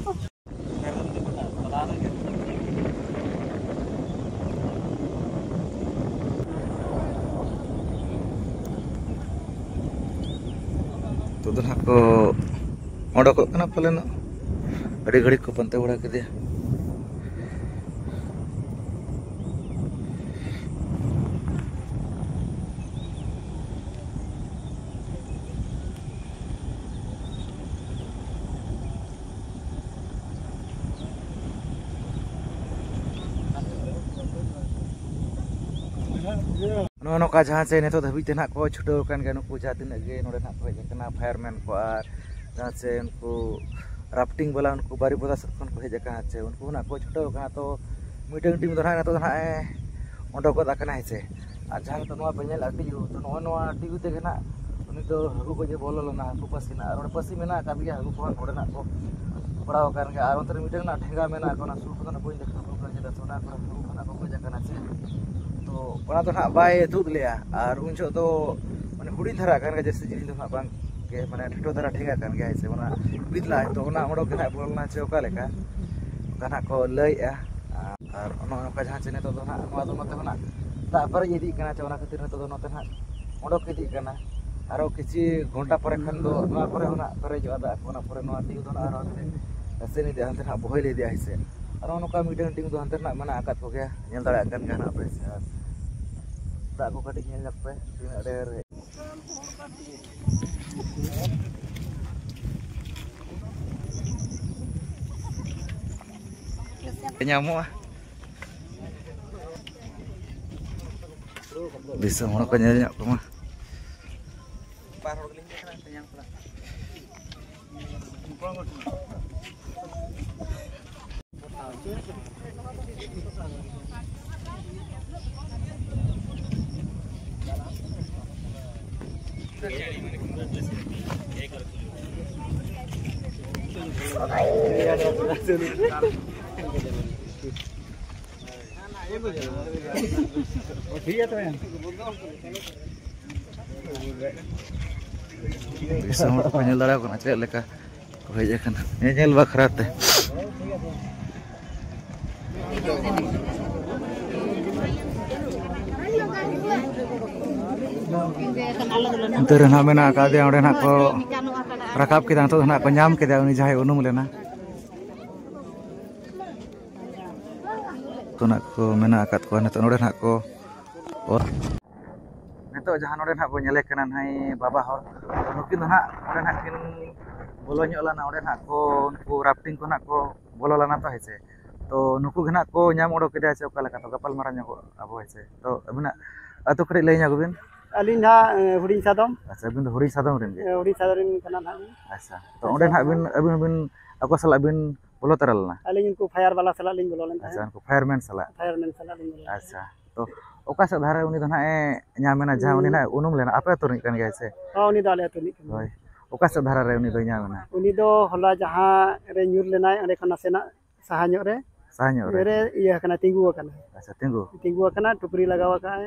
ᱱᱤᱛᱚᱜ ᱫᱚ ᱱᱟᱦᱟᱜ ᱠᱚ ᱚᱰᱚᱠᱚᱜ ᱠᱟᱱᱟ ᱯᱟᱞᱮᱱᱚᱜ, ᱟᱹᱰᱤ ᱜᱷᱟᱹᱲᱤᱡ ᱠᱚ ᱯᱟᱱᱛᱮ ᱵᱟᱲᱟ ᱠᱮᱫᱮᱭᱟ᱾ ᱱᱚᱜᱼᱚ ᱱᱚᱝᱠᱟ ᱡᱟᱦᱟᱸ ᱪᱮ ᱱᱤᱛᱚᱜ ᱫᱷᱟᱹᱵᱤᱡ ᱛᱮ ᱱᱟᱦᱟᱜ ᱠᱚ ᱪᱷᱩᱴᱟᱹᱣ ᱟᱠᱟᱱ ᱜᱮᱭᱟ, ᱱᱩᱠᱩ ᱡᱟᱦᱟᱸ ᱛᱤᱱᱟᱹᱜ ᱜᱮ ᱱᱚᱰᱮ ᱱᱟᱦᱟᱜ ᱠᱚ ᱦᱮᱡ ᱟᱠᱟᱱᱟ, ᱯᱷᱟᱭᱟᱨᱢᱮᱱ ᱠᱚ ᱟᱨ ᱡᱟᱦᱟᱸ ᱪᱮ ᱩᱱᱠᱩ ᱨᱟᱯᱴᱤᱝ ᱵᱟᱞᱟ, ᱩᱱᱠᱩ ᱵᱟᱨᱤᱯᱚᱫᱟ ᱥᱮᱫ ᱠᱷᱚᱱ ᱠᱚ ᱦᱮᱡ ᱟᱠᱟᱱᱟ, ᱪᱮ ᱩᱱᱠᱩ ᱱᱟᱦᱟᱜ ᱠᱚ ᱪᱷᱩᱴᱟᱹᱣ ᱟᱠᱟᱱᱟ᱾ ᱛᱚ ᱢᱤᱫᱴᱟᱝ ᱴᱤᱢ ᱫᱚ ᱱᱟᱦᱟᱜ ᱱᱤᱛᱚᱜ ᱫᱚ ᱱᱟᱦᱟᱜ ᱮ ᱚᱰᱚᱠ ᱜᱚᱫ ᱟᱠᱟᱱᱟ, ᱦᱮᱸ ᱪᱮ᱾ ᱟᱨ ᱡᱟᱦᱟᱸ ᱱᱤᱛᱚᱜ ᱱᱚᱣᱟ ᱯᱮ ᱧᱮᱞ ᱟᱹᱰᱤ ᱛᱚ ᱱᱚᱜᱼᱚ ᱱᱚᱣᱟ ᱴᱤᱭᱩ ᱛᱮᱜᱮ ᱱᱟᱦᱟᱜ ᱩᱱᱤ ᱫᱚ ᱦᱟᱹᱠᱩ ᱜᱚᱡ ᱮ ᱵᱚᱞᱚ ᱞᱮᱱᱟ, ᱦᱟᱹᱠᱩ ᱯᱟᱹᱥᱤ ᱱᱟᱦᱟᱜ᱾ ᱟᱨ ᱚᱸᱰᱮ ᱯᱟᱹᱥᱤ ᱢᱮᱱᱟᱜ ᱟᱠᱟᱫ ᱜᱮᱭᱟ, ᱦᱟᱹᱠᱩ ᱠᱚᱦᱚᱸ ᱱᱚᱰᱮ ᱱᱟᱦᱟᱜ ᱠᱚ ᱯᱟᱲᱟᱣ ᱟᱠᱟᱱ ᱜᱮᱭᱟ᱾ ᱟᱨ ᱚᱱᱛᱮ ᱨᱮ ᱢᱤᱫᱴᱟᱝ ᱱᱟᱦᱟᱜ ᱴᱷᱮᱸᱜᱟ ᱢᱮᱱᱟᱜ ᱟᱠᱟᱫ, ᱚᱱᱟ ᱥᱩᱨ ᱠᱷᱚᱱ ᱫᱚ ᱱᱟᱦᱟᱜ ᱵᱟᱹᱧ ᱫᱮᱠᱷᱟᱣ ᱟᱠᱟᱫ ᱠᱟᱱᱟ, ᱪᱮᱫᱟᱜ ᱥᱮ ᱚᱱᱟ ᱠᱚᱨᱮ ᱦᱟᱹᱠᱩ ᱠᱚ ᱱᱟᱦᱟᱜ ᱠᱚ ᱜᱚᱡ ᱟᱠᱟᱱᱟ, ᱪᱮ᱾ ᱛᱚ ᱚᱱᱟ ᱫᱚ ᱱᱟᱦᱟᱜ ᱵᱟᱭ ᱛᱩᱫ ᱞᱮᱜᱼᱟ᱾ ᱟᱨ ᱩᱱ ᱡᱚᱦᱚᱜ ᱫᱚ ᱢᱟᱱᱮ ᱦᱩᱰᱤᱧ ᱫᱷᱟᱨᱟ ᱠᱟᱱ ᱜᱮᱭᱟ, ᱡᱟᱹᱥᱛᱤ ᱡᱤᱞᱤᱧ ᱫᱚ ᱱᱟᱦᱟᱜ ᱵᱟᱝ ᱜᱮ, ᱢᱟᱱᱮ ᱴᱷᱮᱴᱚ ᱫᱷᱟᱨᱟ ᱴᱷᱮᱸᱜᱟ ᱠᱟᱱ ᱜᱮᱭᱟ, ᱦᱮᱸ ᱥᱮ᱾ ᱚᱱᱟ ᱵᱤᱫ ᱞᱟᱦᱟ ᱛᱚ ᱚᱱᱟ ᱚᱰᱚᱠ ᱜᱮ ᱱᱟᱦᱟᱜ ᱵᱚᱞᱚ ᱞᱮᱱᱟ, ᱪᱮ ᱚᱠᱟ ᱞᱮᱠᱟ, ᱚᱱᱠᱟ ᱱᱟᱦᱟᱜ ᱠᱚ ᱞᱟᱹᱭᱮᱜᱼᱟ᱾ ᱟᱨ ᱚᱱᱮ ᱚᱱᱠᱟ ᱡᱟᱦᱟᱸ ᱪᱮ ᱱᱤᱛᱚᱜ ᱫᱚ ᱱᱟᱦᱟᱜ ᱱᱚᱣᱟ ᱫᱚ ᱱᱚᱛᱮ ᱠᱷᱚᱱᱟᱜ ᱫᱟᱜ ᱯᱮᱨᱮᱡ ᱤᱫᱤᱜ ᱠᱟᱱᱟ, ᱪᱮ ᱚᱱᱟ ᱠᱷᱟᱹᱛᱤᱨ ᱱᱤᱛᱚᱜ ᱫᱚ ᱱᱚᱛᱮ ᱱᱟᱦᱟᱜ ᱚᱰᱚᱠ ᱤᱫᱤᱜ ᱠᱟᱱᱟ᱾ ᱟᱨᱚ ᱠᱤᱪᱷᱩ ᱜᱷᱚᱱᱴᱟ ᱯᱚᱨᱮ ᱠᱷᱟᱱ ᱫᱚ ᱱᱚᱣᱟ ᱠᱚᱨᱮ ᱦᱚᱸ ᱱᱟᱦᱟᱜ ᱯᱮᱨᱮᱡᱚᱜᱼᱟ ᱫᱟᱜ ᱠᱚ᱾ ᱚᱱᱟ ᱯᱚᱨᱮ ᱱᱚᱣᱟ ᱴᱤᱭᱩ ᱫᱚ ᱱᱟᱦᱟᱜ ᱟᱨᱚ ᱦᱟᱱᱛᱮ ᱥᱮᱱ ᱤᱫᱤᱜᱼᱟ, ᱦᱟᱱᱛᱮ ᱱᱟᱦᱟᱜ ᱵᱚᱦᱮᱞ ᱤᱫᱤᱜᱼᱟ, ᱦᱮᱸ ᱥᱮ᱾ ᱟᱨᱚ ᱱᱚᱝᱠᱟ ᱢᱤᱫᱴᱟᱝ ᱴᱤᱭᱩ ᱫᱚ ᱦᱟᱱᱛᱮ ᱱᱟᱦᱟᱜ ᱢᱮᱱᱟᱜ ᱟᱠᱟᱫ ᱠᱚᱜᱮᱭᱟ, ᱧᱮᱞ ᱫᱟᱲᱮᱭᱟᱜ ᱠᱟᱱ ᱜᱮᱭᱟ ᱱᱟᱦᱟᱜ ᱯᱮ, ᱥᱮ᱾ ᱟᱨ ᱫᱟᱜ ᱠᱚ ᱠᱟᱹᱴᱤᱡ ᱧᱮᱞ ᱧᱚᱜ ᱯᱮ, ᱛᱤᱱᱟᱹᱜ ᱰᱷᱮᱨ ᱧᱟᱢᱚᱜᱼᱟ᱾ ᱫᱤᱥᱚᱢ ᱦᱚᱲ ᱠᱚ ᱧᱮᱞ ᱧᱚᱜ ᱠᱚᱢᱟ᱾ ᱫᱤᱥᱚᱢ ᱦᱚᱲ ᱠᱚ ᱧᱮᱞ ᱫᱟᱲᱮᱭᱟᱠᱚ ᱠᱟᱱᱟ ᱪᱮᱫ ᱞᱮᱠᱟ ᱠᱚ ᱦᱮᱡ ᱟᱠᱟᱱᱟ ᱧᱮᱧᱮᱞ ᱵᱟᱠᱷᱨᱟ ᱛᱮ᱾ ᱚᱱᱛᱮ ᱨᱮ ᱱᱟᱦᱟᱜ ᱢᱮᱱᱟᱜ ᱟᱠᱟᱫᱮᱭᱟ, ᱚᱸᱰᱮ ᱱᱟᱦᱟᱜ ᱠᱚ ᱨᱟᱠᱟᱵ ᱠᱮᱫᱟ, ᱱᱤᱛᱚᱜ ᱫᱚ ᱱᱟᱦᱟᱜ ᱠᱚ ᱧᱟᱢ ᱠᱮᱫᱟ ᱩᱱᱤ ᱡᱟᱦᱟᱸᱭ ᱩᱱᱩᱢ ᱞᱮᱱᱟ᱾ ᱛᱚ ᱱᱟᱦᱟᱜ ᱠᱚ ᱢᱮᱱᱟᱜ ᱟᱠᱟᱫ ᱠᱚᱣᱟ ᱱᱤᱛᱚᱜ ᱱᱚᱰᱮ ᱱᱟᱦᱟᱜ ᱠᱚ ᱚᱨ᱾ ᱱᱤᱛᱚᱜ ᱡᱟᱦᱟᱸ ᱱᱚᱰᱮ ᱱᱟᱦᱟᱜ ᱵᱚᱱ ᱧᱮᱞᱮ ᱠᱟᱱᱟ ᱱᱟᱦᱟᱜ ᱵᱟᱵᱟ ᱦᱚᱲ, ᱱᱩᱠᱤᱱ ᱫᱚ ᱱᱟᱦᱟᱜ ᱚᱸᱰᱮ ᱱᱟᱦᱟᱜ ᱠᱤᱱ ᱵᱚᱞᱚ ᱧᱚᱜ ᱞᱮᱱᱟ, ᱚᱸᱰᱮ ᱱᱟᱦᱟᱜ ᱠᱚ ᱩᱱᱠᱩ ᱨᱟᱯᱴᱤᱝ ᱠᱚ ᱱᱟᱦᱟᱜ ᱠᱚ ᱵᱚᱞᱚ ᱞᱮᱱᱟ ᱛᱚ, ᱦᱮᱸ ᱥᱮ᱾ ᱛᱚ ᱱᱩᱠᱩ ᱜᱮ ᱱᱟᱜ ᱠᱚ ᱧᱟᱢ ᱚᱰᱚᱠ ᱠᱮᱫᱟ ᱥᱮ ᱚᱠᱟ ᱞᱮᱠᱟ? ᱛᱚ ᱜᱟᱯᱟᱞ ᱢᱟᱨᱟᱣ ᱧᱚᱜᱚᱜ ᱟᱵᱚ, ᱦᱮᱸ ᱥᱮ᱾ ᱛᱚ ᱟᱹᱵᱤᱱᱟᱜ ᱟᱹᱛᱩ ᱠᱟᱹᱴᱤᱡ ᱞᱟᱹᱭ ᱧᱚᱜ ᱵᱤᱱ᱾ ᱟᱹᱞᱤᱧ ᱱᱟᱦᱟᱜ, ᱮ, ᱦᱩᱰᱤᱧ ᱥᱟᱫᱚᱢ᱾ ᱟᱪᱪᱷᱟ, ᱟᱹᱵᱤᱱ ᱫᱚ ᱦᱩᱰᱤᱧ ᱥᱟᱫᱚᱢ ᱨᱮᱱ ᱜᱮ? ᱮ, ᱦᱩᱰᱤᱧ ᱥᱟᱫᱚᱢ ᱨᱮᱱ ᱠᱟᱱᱟ ᱱᱟᱦᱟᱜ ᱞᱤᱧ᱾ ᱟᱪᱪᱷᱟ, ᱛᱚ ᱟᱪᱪᱷᱟ, ᱚᱸᱰᱮ ᱱᱟᱦᱟᱜ ᱟᱪᱪᱷᱟ᱾ ᱵᱤᱱ, ᱟᱹᱵᱤᱱ ᱦᱚᱸᱵᱤᱱ ᱟᱠᱚ ᱥᱟᱞᱟᱜ ᱵᱤᱱ ᱵᱚᱞᱚ ᱛᱚᱨᱟ ᱞᱮᱱᱟ? ᱟᱹᱞᱤᱧ ᱩᱱᱠᱩ ᱯᱷᱟᱭᱟᱨ ᱵᱟᱞᱟ ᱥᱟᱞᱟᱜ ᱞᱤᱧ ᱵᱚᱞᱚ ᱞᱮᱱ ᱟᱪᱪᱷᱟ, ᱛᱟᱦᱮᱸᱫ᱾ ᱩᱱᱠᱩ ᱯᱷᱟᱭᱟᱨᱢᱮᱱ ᱥᱟᱞᱟᱜ? ᱯᱷᱟᱭᱟᱨᱢᱮᱱ ᱥᱟᱞᱟᱜ ᱞᱤᱧ ᱵᱚᱞᱚ ᱞᱮᱱᱟ᱾ ᱟᱪᱪᱷᱟ, ᱛᱚ ᱚᱠᱟ ᱥᱮᱫ ᱫᱷᱟᱨᱮ ᱩᱱᱤ ᱫᱚ ᱱᱟᱦᱟᱜ ᱮ ᱧᱟᱢ ᱮᱱᱟ, ᱡᱟᱦᱟᱸ ᱩᱱᱤ ᱩᱸ᱾ ᱱᱟᱦᱟᱜ ᱩᱱᱩᱢ ᱞᱮᱱᱟ? ᱟᱯᱮ ᱟᱹᱛᱩ ᱨᱤᱱᱤᱡ ᱠᱟᱱ ᱜᱮᱭᱟᱭ ᱥᱮ? ᱦᱚᱸ, ᱩᱱᱤ ᱫᱚ ᱟᱞᱮ ᱟᱹᱛᱩ ᱨᱤᱱᱤᱡ ᱠᱟᱱ ᱜᱮᱭᱟᱭ᱾ ᱦᱳᱭ, ᱚᱠᱟ ᱥᱮᱫ ᱫᱷᱟᱨᱮ ᱨᱮ ᱩᱱᱤ ᱫᱚᱭ ᱧᱟᱢ ᱮᱱᱟ? ᱩᱱᱤ ᱫᱚ ᱦᱚᱞᱟ ᱡᱟᱦᱟᱸ ᱨᱮ ᱧᱩᱨ ᱞᱮᱱᱟᱭ, ᱚᱸᱰᱮ ᱠᱷᱚᱱ ᱱᱟᱥᱮᱱᱟᱜ ᱥᱟᱦᱟ ᱧᱚᱜ ᱨᱮ, ᱥᱟᱦᱟ ᱧᱚᱜ ᱨᱮ᱾ ᱨᱮ ᱤᱭᱟᱹ ᱟᱠᱟᱱᱟ, ᱛᱤᱸᱜᱩ ᱟᱠᱟᱱᱟ᱾ ᱟᱪᱪᱷᱟ, ᱛᱤᱸᱜᱩ᱾ ᱛᱤᱸᱜᱩ ᱟᱠᱟᱱᱟ, ᱴᱩᱯᱨᱤ ᱞᱟᱜᱟᱣ ᱟᱠᱟᱫ ᱟᱭ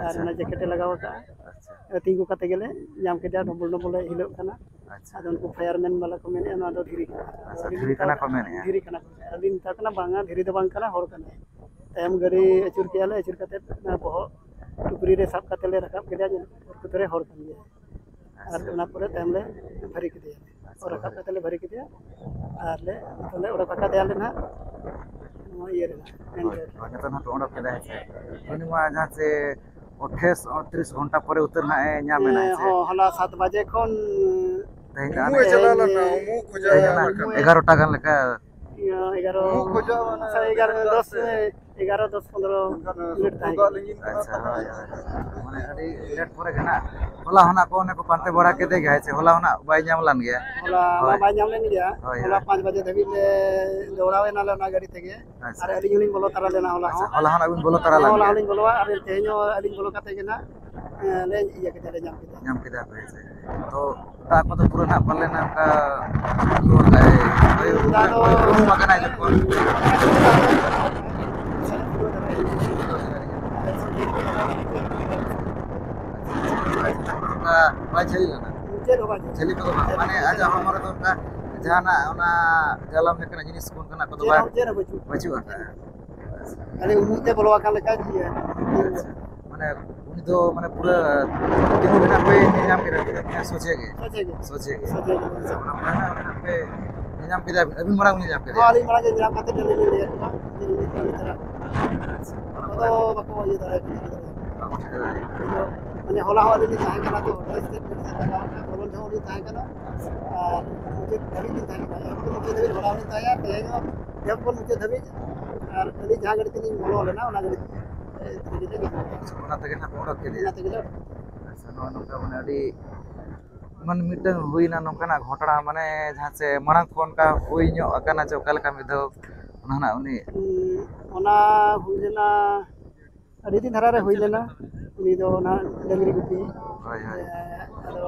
ᱟᱨ ᱟᱪᱪᱷᱟ᱾ ᱚᱱᱟ ᱡᱮᱠᱮᱴ ᱮ ᱞᱟᱜᱟᱣ ᱟᱠᱟᱫᱼᱟ᱾ ᱟᱪᱪᱷᱟ᱾ ᱛᱤᱸᱜᱩ ᱠᱟᱛᱮ ᱜᱮᱞᱮ ᱧᱟᱢ ᱠᱮᱫᱮᱭᱟ, ᱰᱚᱢᱵᱚᱞ ᱰᱚᱢᱵᱚᱞ ᱮ ᱦᱤᱞᱟᱹᱜ ᱠᱟᱱᱟ᱾ ᱟᱪᱪᱷᱟ᱾ ᱟᱫᱚ ᱩᱱᱠᱩ ᱯᱷᱟᱭᱟᱨᱢᱮᱱ ᱵᱟᱞᱟ ᱠᱚ ᱢᱮᱱᱮᱫᱼᱟ, "ᱱᱚᱣᱟ ᱫᱚ ᱫᱷᱤᱨᱤ ᱠᱟᱱᱟ᱾" ᱟᱪᱪᱷᱟ, ᱟᱹᱞᱤᱧ ᱫᱷᱤᱨᱤ ᱢᱮᱛᱟᱣ ᱠᱟᱱᱟ ᱠᱚ ᱠᱟᱱᱟ, ᱢᱮᱱᱮᱫᱼᱟ᱾ "ᱫᱷᱤᱨᱤ ᱠᱟᱱᱟ ᱠᱚ᱾" ᱟᱹᱞᱤᱧ ᱢᱮᱛᱟᱣ ᱠᱟᱱᱟ, "ᱵᱟᱝᱟ, ᱫᱷᱤᱨᱤ ᱫᱚ ᱵᱟᱝ ᱠᱟᱱᱟ, ᱦᱚᱲ ᱠᱟᱱᱟᱭ᱾" ᱛᱟᱭᱚᱢ ᱜᱟᱹᱰᱤ ᱟᱹᱪᱩᱨ ᱠᱮᱜᱼᱟ ᱞᱮ, ᱟᱹᱪᱩᱨ ᱠᱟᱛᱮ ᱚᱱᱟ ᱵᱚᱦᱚᱜ ᱴᱩᱯᱨᱤ ᱨᱮ ᱥᱟᱵ ᱠᱟᱛᱮ ᱞᱮ ᱨᱟᱠᱟᱵ ᱠᱮᱫᱮᱭᱟ, ᱧᱮᱞ ᱠᱮᱫ ᱠᱚᱛᱮ ᱨᱮ ᱦᱚᱲ ᱠᱟᱱ ᱜᱮᱭᱟᱭ᱾ ᱟᱨ ᱟᱪᱪᱷᱟ᱾ ᱚᱱᱟ ᱯᱚᱨᱮ ᱛᱟᱭᱚᱢ ᱞᱮ ᱵᱷᱟᱹᱨᱤ ᱠᱮᱫᱮᱭᱟ᱾ ᱟᱪᱪᱷᱟ, ᱨᱟᱠᱟᱵ ᱵᱷᱟᱹᱨᱤ᱾ ᱠᱟᱛᱮ ᱞᱮ ᱵᱷᱟᱹᱨᱤ ᱠᱮᱫᱮᱭᱟ ᱟᱨ ᱞᱮ, ᱱᱤᱛᱚᱜ ᱞᱮ ᱚᱰᱚᱠ ᱟᱠᱟᱫᱮᱭᱟ ᱞᱮ ᱱᱟᱦᱟᱜ᱾ ᱱᱚᱣᱟ ᱤᱭᱟᱹ ᱨᱮ ᱱᱟᱦᱟᱜ, ᱢᱮᱱ ᱦᱳᱭ, ᱨᱳᱰ ᱨᱮ᱾ ᱦᱳᱭ, ᱱᱤᱛᱚᱜ ᱱᱟᱦᱟᱜ ᱯᱮ ᱚᱰᱚᱠ ᱠᱮᱫᱟ, ᱦᱮᱸ ᱥᱮ? ᱩᱱᱤ ᱢᱟ ᱡᱟᱦᱟᱸ ᱪᱮ ᱟᱴᱷᱟᱥ ᱩᱱᱛᱨᱤᱥ ᱜᱷᱚᱱᱴᱟ ᱯᱚᱨᱮ ᱩᱛᱟᱹᱨ ᱱᱟᱦᱟᱜ ᱮ ᱧᱟᱢ ᱮᱱᱟ, ᱦᱮᱸ ᱦᱮᱸ ᱥᱮ? ᱦᱚᱸ, ᱦᱚᱞᱟ ᱥᱟᱛ ᱵᱟᱡᱮ ᱠᱷᱚᱱ ᱛᱮᱦᱮᱧ ᱫᱚ ᱩᱢᱩᱜ ᱮ ᱦᱟᱱᱮ ᱪᱟᱞᱟᱣ ᱞᱮᱱᱟ, ᱛᱮᱦᱮᱧ ᱩᱢᱩᱜ ᱠᱷᱚᱡᱟᱜ ᱛᱮᱦᱮᱧ ᱫᱚ ᱱᱟᱦᱟᱜ ᱮᱜᱟᱨᱚᱴᱟ ᱜᱟᱱ ᱞᱮᱠᱟ᱾ ᱤᱭᱟᱹ, ᱮᱜᱟᱨᱚ, ᱩᱢᱩᱜ ᱠᱷᱚᱡᱟᱜ ᱢᱟᱱᱮ ᱟᱪᱪᱷᱟ, ᱮᱜᱟᱨᱚ, ᱫᱚᱥ, ᱮᱜᱟᱨᱚ, ᱫᱚᱥ, ᱯᱚᱱᱫᱽᱨᱚ ᱢᱤᱱᱤᱴ ᱛᱟᱦᱮᱸ ᱠᱟᱱᱟ᱾ ᱟᱪᱪᱷᱟ, ᱦᱳᱭ, ᱦᱳᱭ᱾ ᱢᱟᱱᱮ ᱟᱹᱰᱤ ᱞᱮᱴ ᱯᱚᱨᱮ ᱜᱮ ᱱᱟᱜ ᱦᱚᱞᱟ ᱦᱚᱸ ᱱᱟᱜ ᱠᱚ ᱚᱱᱮ ᱠᱚ ᱯᱟᱱᱛᱮ ᱵᱟᱲᱟ ᱠᱮᱫᱮ ᱜᱮ, ᱦᱮᱸ ᱥᱮ? ᱦᱚᱞᱟ ᱦᱚᱸ ᱱᱟᱜ ᱵᱟᱭ ᱧᱟᱢ ᱞᱮᱱ ᱜᱮᱭᱟ᱾ ᱦᱚᱞᱟ ᱢᱟ ᱦᱳᱭ᱾ ᱵᱟᱭ ᱧᱟᱢ ᱞᱮᱱ ᱜᱮᱭᱟ᱾ ᱦᱳᱭ, ᱦᱚᱞᱟ ᱦᱳᱭ᱾ ᱯᱟᱸᱪ ᱵᱟᱡᱮ ᱫᱷᱟᱹᱵᱤᱡ ᱞᱮ ᱫᱚᱣᱲᱟᱣ ᱮᱱᱟ ᱞᱮ ᱚᱱᱟ ᱜᱟᱹᱰᱤ ᱛᱮᱜᱮ᱾ ᱟᱪᱪᱷᱟ᱾ ᱟᱨ ᱟᱹᱞᱤᱧ ᱦᱚᱸᱞᱤᱧ ᱵᱚᱞᱚ ᱛᱟᱨᱟ ᱞᱮᱱᱟ ᱦᱚᱞᱟ ᱟᱪᱪᱷᱟ, ᱦᱚᱸ᱾ ᱦᱚᱞᱟ ᱦᱚᱸ ᱱᱟᱜ ᱵᱤᱱ ᱵᱚᱞᱚ ᱛᱟᱨᱟ ᱦᱚᱸ, ᱞᱮᱱ ᱦᱚᱞᱟ ᱜᱮᱭᱟ? ᱦᱚᱸᱞᱤᱧ ᱵᱚᱞᱚᱣᱟ ᱟᱨ ᱛᱮᱦᱮᱧ ᱦᱚᱸ ᱟᱹᱞᱤᱧ ᱵᱚᱞᱚ ᱠᱟᱛᱮ ᱜᱮ ᱱᱟᱜ, ᱮᱸ, ᱞᱮ ᱤᱭᱟᱹ ᱠᱮᱫᱟ, ᱞᱮ ᱧᱟᱢ ᱠᱮᱫᱟ᱾ ᱧᱟᱢ ᱠᱮᱫᱟ ᱯᱮ, ᱦᱮᱸ ᱥᱮ? ᱛᱚ ᱫᱟᱜ ᱠᱚᱫᱚ ᱯᱩᱨᱟᱹ ᱱᱟᱜ ᱯᱟᱞᱮᱱ ᱚᱱᱠᱟ ᱫᱟᱜ ᱫᱚ ᱩᱱᱩᱢ ᱟᱠᱟᱱᱟ ᱡᱚᱠᱷᱚᱱ᱾ ᱚᱱᱠᱟ ᱵᱟᱭ ᱡᱷᱟᱹᱞᱤ ᱞᱮᱱᱟ? ᱪᱮᱫ ᱦᱚᱸ ᱵᱟᱝ᱾ ᱡᱷᱟᱹᱞᱤ ᱠᱚᱫᱚ ᱵᱟᱝ, ᱢᱟᱱᱮ ᱟᱡᱟᱜ ᱦᱚᱲᱢᱚ ᱨᱮᱫᱚ ᱚᱱᱠᱟ ᱡᱟᱦᱟᱱᱟᱜ ᱚᱱᱟ ᱡᱟᱞᱟᱢ ᱞᱮᱠᱟᱱᱟᱜ ᱡᱤᱱᱤᱥ ᱠᱚ ᱚᱱᱠᱟᱱᱟᱜ ᱠᱚᱫᱚ ᱪᱮᱫ ᱵᱟᱭ ᱦᱚᱸ, ᱪᱮᱫ ᱦᱚᱸ ᱵᱟᱹᱪᱩᱜ᱾ ᱵᱟᱹᱪᱩᱜ ᱟᱠᱟᱫᱼᱟ᱾ ᱠᱷᱟᱹᱞᱤ ᱩᱢᱩᱜ ᱛᱮ ᱵᱚᱞᱚ ᱟᱠᱟᱱ ᱞᱮᱠᱟ ᱜᱮ᱾ ᱟᱪᱪᱷᱟ᱾ ᱢᱟᱱᱮ ᱩᱱᱤ ᱫᱚ ᱢᱟᱱᱮ ᱯᱩᱨᱟᱹ ᱛᱤᱸᱜᱩ ᱢᱮᱱᱟᱜ ᱯᱮ ᱧᱮᱞ ᱧᱟᱢ ᱠᱮᱫᱟ, ᱛᱤᱱᱟᱹᱜ ᱢᱮᱱᱟᱜᱼᱟ? ᱥᱚᱡᱷᱮ ᱜᱮ? ᱥᱚᱡᱷᱮ ᱜᱮ᱾ ᱥᱚᱡᱷᱮ ᱜᱮ᱾ ᱥᱚᱡᱷᱮ ᱜᱮ᱾ ᱟᱪᱪᱷᱟ, ᱚᱱᱟ ᱯᱚᱨᱮ ᱱᱟᱜ ᱢᱮᱱᱟᱜ ᱯᱮ ᱧᱮᱞ ᱧᱟᱢ ᱠᱮᱫᱟ, ᱟᱹᱵᱤᱱ ᱢᱟᱲᱟᱝ ᱵᱤᱱ ᱧᱮᱞ ᱧᱟᱢ ᱠᱮᱫᱟ? ᱦᱚᱸ, ᱟᱹᱞᱤᱧ ᱢᱟᱲᱟᱝ ᱜᱮ ᱧᱮᱞ ᱧᱟᱢ ᱠᱟᱛᱮ ᱟᱹᱞᱤᱧ ᱞᱤᱧ ᱞᱟᱹᱭ ᱟᱠᱚ ᱠᱟᱱᱟ᱾ ᱟᱪᱪᱷᱟ, ᱚᱱᱟ ᱟᱫᱚ ᱯᱚᱨᱮ ᱵᱟᱠᱚ ᱤᱭᱟᱹ ᱫᱟᱲᱮᱭᱟᱜ ᱠᱟᱱᱟ᱾ ᱵᱟᱠᱚ ᱴᱷᱤᱠᱟᱹ ᱫᱟᱲᱮᱭᱟᱜ ᱠᱟᱱᱟ᱾ ᱢᱟᱱᱮ ᱦᱚᱞᱟ ᱦᱚᱸ ᱟᱹᱞᱤᱧ ᱞᱤᱧ ᱛᱟᱦᱮᱸ ᱠᱟᱱᱟ ᱛᱚ, ᱦᱚᱞᱟ ᱥᱴᱮᱴ ᱯᱩᱞᱤᱥ ᱮ ᱞᱟᱜᱟᱣ ᱠᱟᱱᱟ, ᱵᱚᱞᱚᱱ ᱡᱚᱦᱚᱜ ᱞᱤᱧ ᱛᱟᱦᱮᱸ ᱠᱟᱱᱟ᱾ ᱟᱨ ᱢᱩᱪᱟᱹᱫ ᱫᱷᱟᱹᱵᱤᱡ ᱞᱤᱧ ᱛᱟᱦᱮᱸ ᱠᱟᱱᱟ᱾ ᱮᱠᱫᱚᱢ ᱢᱩᱪᱟᱹᱫ ᱫᱷᱟᱹᱵᱤᱡ ᱦᱚᱞᱟ ᱦᱚᱸᱞᱤᱧ ᱛᱟᱦᱮᱸ ᱠᱟᱱᱟ, ᱛᱮᱦᱮᱧ ᱦᱚᱸ ᱮᱦᱚᱵ ᱠᱷᱚᱱ ᱢᱩᱪᱟᱹᱫ ᱫᱷᱟᱹᱵᱤᱡ᱾ ᱟᱨ ᱟᱹᱞᱤᱧ ᱡᱟᱦᱟᱸ ᱜᱟᱹᱰᱤ ᱛᱮᱞᱤᱧ ᱵᱚᱞᱚ ᱞᱮᱱᱟ, ᱚᱱᱟ ᱜᱟᱹᱰᱤ ᱛᱮᱜᱮ ᱞᱤᱧ ᱦᱤᱡᱩᱜᱼᱟ᱾ ᱚᱱᱟ ᱛᱮᱜᱮ ᱱᱟᱦᱟᱜ ᱯᱮ ᱚᱰᱚᱠ ᱠᱮᱫᱮᱭᱟ? ᱚᱱᱟ ᱛᱮᱜᱮ ᱞᱮ ᱚᱰᱚᱠ᱾ ᱟᱪᱪᱷᱟ, ᱱᱚᱜᱼᱚ ᱱᱚᱝᱠᱟ ᱢᱟᱱᱮ ᱟᱹᱰᱤ ᱢᱟᱱᱮ ᱢᱤᱫᱴᱟᱝ ᱦᱩᱭᱱᱟ ᱱᱚᱝᱠᱟᱱᱟᱜ ᱜᱷᱚᱴᱚᱱᱟ, ᱢᱟᱱᱮ ᱡᱟᱦᱟᱸ ᱪᱮ ᱢᱟᱲᱟᱝ ᱠᱷᱚᱱ ᱚᱱᱠᱟ ᱦᱩᱭ ᱧᱚᱜ ᱟᱠᱟᱱᱟ ᱪᱮ ᱚᱠᱟ ᱞᱮᱠᱟ ᱢᱤᱫ ᱫᱷᱟᱣ ᱚᱱᱟ ᱱᱟᱜ ᱩᱱᱤ ᱦᱩᱸ, ᱚᱱᱟ ᱦᱩᱭ ᱞᱮᱱᱟ ᱟᱹᱰᱤ ᱫᱤᱱ ᱫᱷᱟᱨᱟ ᱨᱮ ᱦᱩᱭ ᱞᱮᱱᱟ᱾ ᱩᱱᱤ ᱫᱚ ᱚᱱᱟ ᱰᱟᱹᱝᱨᱤ ᱜᱩᱯᱤ᱾ ᱦᱳᱭ, ᱦᱳᱭ᱾ ᱮᱸ, ᱟᱫᱚ